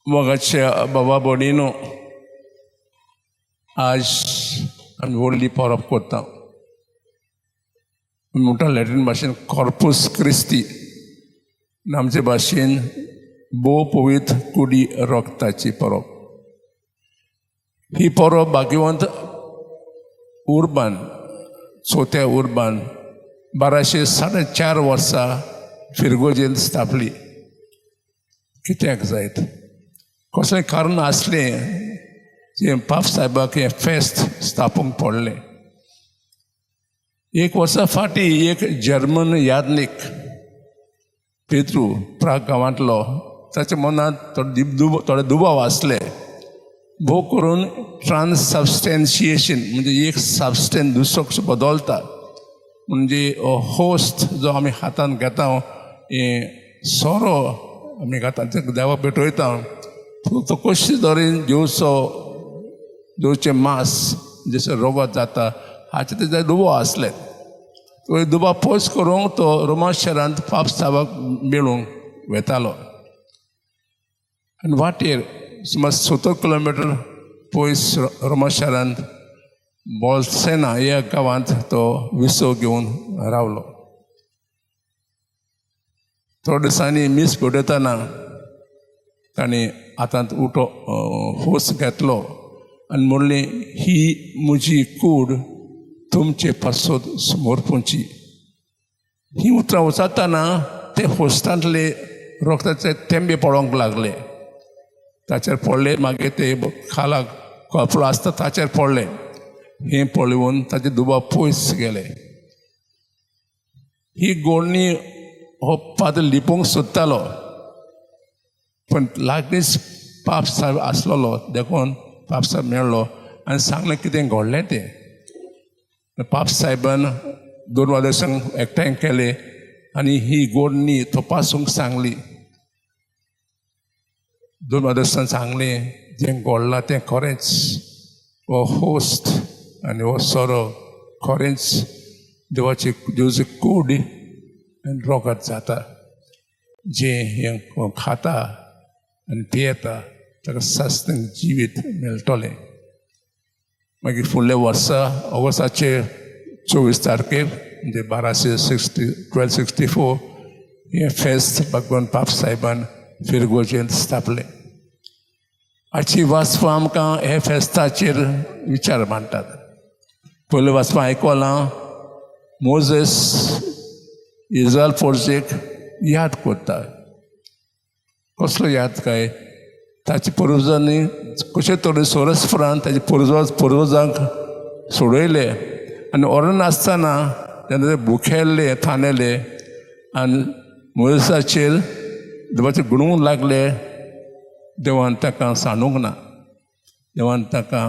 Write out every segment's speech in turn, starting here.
मोगाच्या बाबा भयणीनो, आज आमी व्हडली परब करता. म्हणटा लॅटीन भाशेन कॉर्पूस क्रिस्ती, आमचे भाशेन भोव पवित्र कुडी रोगताची परब. ही परब भाग्यवंत उर्बान, चवथ्या उर्बान 1204.5 वर्सां फिरगोजेन स्थापली. कित्याक जायत, कसलें कारण आसलें जें पाप साहेबाक हें फेस्त स्थापूंक पडलें? एक वर्सा फाटीं एक जर्मन याज्ञीक पेत्रू प्राग गांवांतलो, ताच्या मनांत थोडे दुबाव आसले, भोव करून ट्रान्ससबस्टेन्शिएशन, म्हणजे एक सबस्टेन्स दुसरो कसो बदलता, म्हणजे होस्ट जो आमी हातान घेता, हें सोरो आमी घेता, देवाक भेटयता, तो कशे तरेन जेवचो, जेवचें मांस जशें रोगत जाता, हाचे तेजे दुबाव आसले. तो दुबाव पयस करूंक तो रोमा शहरांत पाप साहेबाक मेळूंक वेतालो आनी वाटेर सुमार 70 किलोमिटर पयस रोमा शहरांत बोल्सेना ह्या गांवांत तो विसव घेवन रावलो. थोड्या दिसांनी मीस बडयतना ताणें हातांत उटो होस घेतलो आनी म्हणलें, "ही म्हजी कूड तुमचे पासत समर्पूची." ही उतरां उचारतना ते होस्तांतले रोगताचे तेंबे पडोंक लागले. ताचेर पडले, मागीर ते खाला कपडो आसता ताचेर पडले. हें पळोवन ताचे दुबाव पयस गेले. ही गोडणी हो पाद्र लिपोवंक सोदतालो, पण लागींच पाप साहेब आसलेलो, देखून पाप साहेब मेळ्ळो आनी सांगलें कितें घडलें तें. पाप साहेबान दोन वादर्सांक एकठांय केले आनी ही गोडणी तपासूंक सांगली. दोन वादर्सान सांगलें, जें घडलां तें खरेंच, हो होस्ट आनी हो सोरो खरेंच देवाची देवची कूड आनी रोगत जाता. जें हें खाता आनी पियेता ताका सासणाचें जिवीत मेळटलें. मागीर फुडल्या वर्सा ऑगस्टाचे 24 तारखेर, म्हणजे 1260, 1264, हें फेस्त भगवान पाप साहेबान फिरगोजेंत स्थापलें. आजची वाचपां आमकां हे फेस्ताचेर विचार मांडटात. पयलें वाचपां आयकलां, मोजेस इज्रायल पोर्जेक याद करता. कसलो याद काय? ताच्या पुर्वजांनी कशे तरेन सोरसपणान ताच्या पुर्वजांक सोडयले आनी ओरन आसतना तेन्ना ते भुकेल्ले, थानेले आनी मोजेसाचेर देवाचे गुणूंक लागले. देवान ताका सांडूंक ना, देवान ताका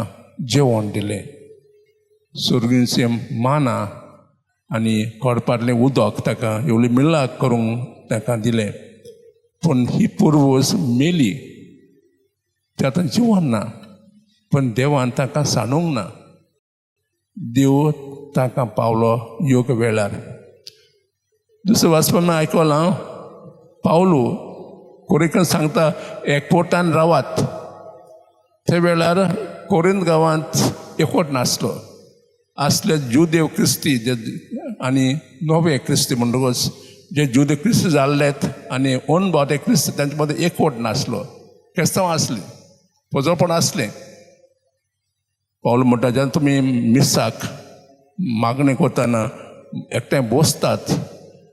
जेवण दिलें, सुर्गींचे माना आनी कोडपांतलें उदक ताका एवढी मिलाग्र करूंक ताका दिलें. पूण ही पुर्वज मेली, ते आतां जिवन ना, पण देवान तांकां सांडूंक ना. देव तांकां पावलो योग्य वेळार. दुसरें वाचपान आयकलां, पावलू कोरिंथांक सांगता, एकवटान रावात. त्या वेळार कोरिंत गांवांत एकवट नासलो. आसले जुदेव क्रिस्ती जे आनी नवे क्रिस्ती, म्हणटकच जे जुदे क्रिस्ती जाल्लेत आनी अनबावटे क्रिस्ती, तांचे मदें एकवट नासलो. क्रिस्तांव आसलीं, पोजोपण आसलें. पावल म्हणटा, जेन्ना तुमी मिसाक मागणें करतना एकठांय बसतात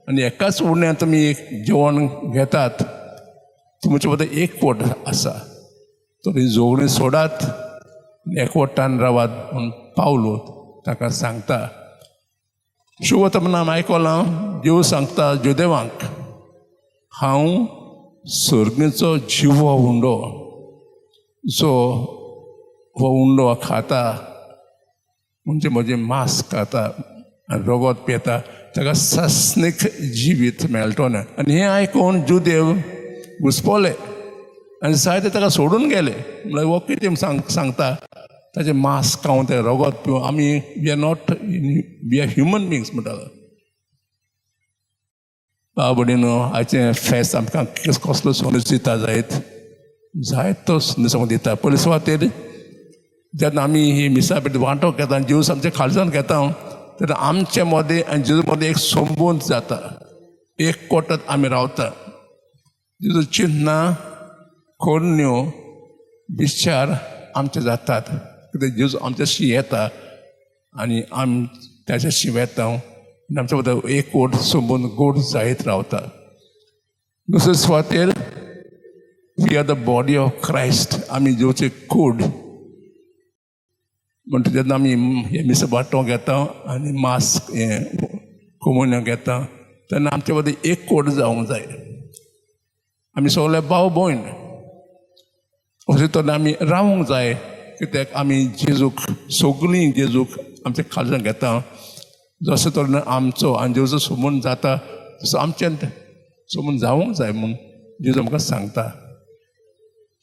आनी एकाच उण्यान तुमी जेवण घेतात, तुमचे मदें एकवट आसा. तर झगडीं सोडात, एकवटान रावात म्हूण पावलो ताका सांगता. शुभवर्तमान आयकलां, देव सांगता जुदेवांक, हांव सर्गीचो जिवो उंडो, जो हो उंडो खाता, म्हणजे म्हजें मांस खाता आनी रगत पियेता, ताका सासणीक जिवीत मेळटलें. आनी हें आयकून जुदेव घुसपोले आनी जायते ताका सोडून गेले. म्हणल्यार हो कितें सांगता, ताचें मांस खावन तें रगत पिवन आमी we are not, we are human beings म्हणटालो. बाबडीनो, आयचें फेस्त आमकां कसलो संदेश दिता जायत? जायतो संदेश दिता. पयले सुवातेर जेन्ना आमी ही मिसा भेट वांटो घेता, जेजू आमच्या खालच्यान घेता, तेन्ना आमचे मदें आनी जेजू मदें एक संबंद जाता, एक कोटात आमी रावता. जेजू चिन्नां, करण्यो, विचार आमचे जातात, कित्याक जेजू आमच्याशी येता आनी आमी ताच्याशी वेता आनी आमच्या मदें एक कोट संबंद गोड जायत रावता. दुसरे सुवातेर we are the body of Christ, आमी जेजूचे कूड. म्हणटा जेन्ना आमी हे मिस वांटो घेता आनी मास हें कोमुन्यो घेता तेन्ना आमचे मदें एक कोट जावंक जाय. आमी सगळे भाव भयण अशें तरेन आमी रावंक जाय, कित्याक आमी जेजूक सगळीं जेजूक आमच्या खालच्यान घेता. जशें तरेन आमचो आनी जेजूचो संबंद जाता तसो आमच्यान संबंद जावंक जाय म्हूण जेजू आमकां सांगता.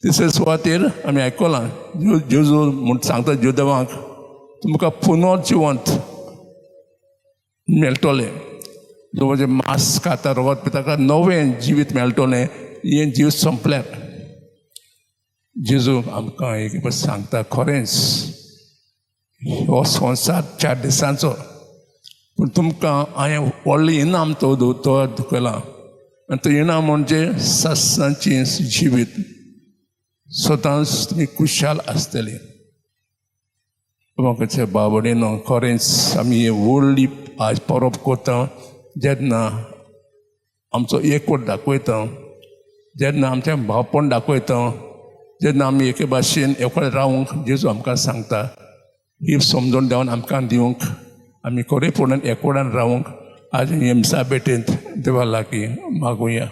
तिसरे सुवातेर आमी आयकलां, जेजू म्हूण सांगता जुदेवांक, तुमकां पुनर्जिवंत मेळटलें. जो म्हणजे मांस खाता, रगत पिता, ताका नवें जिवीत मेळटलें, हें जिवीत सोंपल्यार. जेजू आमकां एक सांगता, खरेंच हो संवसार 4 दिसांचो, पूण तुमकां हांवें व्हडलें इनाम तो केलां, आनी तो इनाम म्हणजे सासणाचें जिवीत, सदांच तुमी खुशाल आसतली. म्हाका बाबडेनो, खरेंच आमी हे व्हडली आज परब करता जेन्ना आमचो एकवट दाखयता, जेन्ना आमचें भावपण दाखयता, जेन्ना आमी एके भाशेन एकवट रावंक जेजू आमकां सांगता. ही समजून देवन आमकां दिवंक आमी खरेपणान एकवटान रावंक आज हे मिसा भेटेंत देवा लागीं मागुया.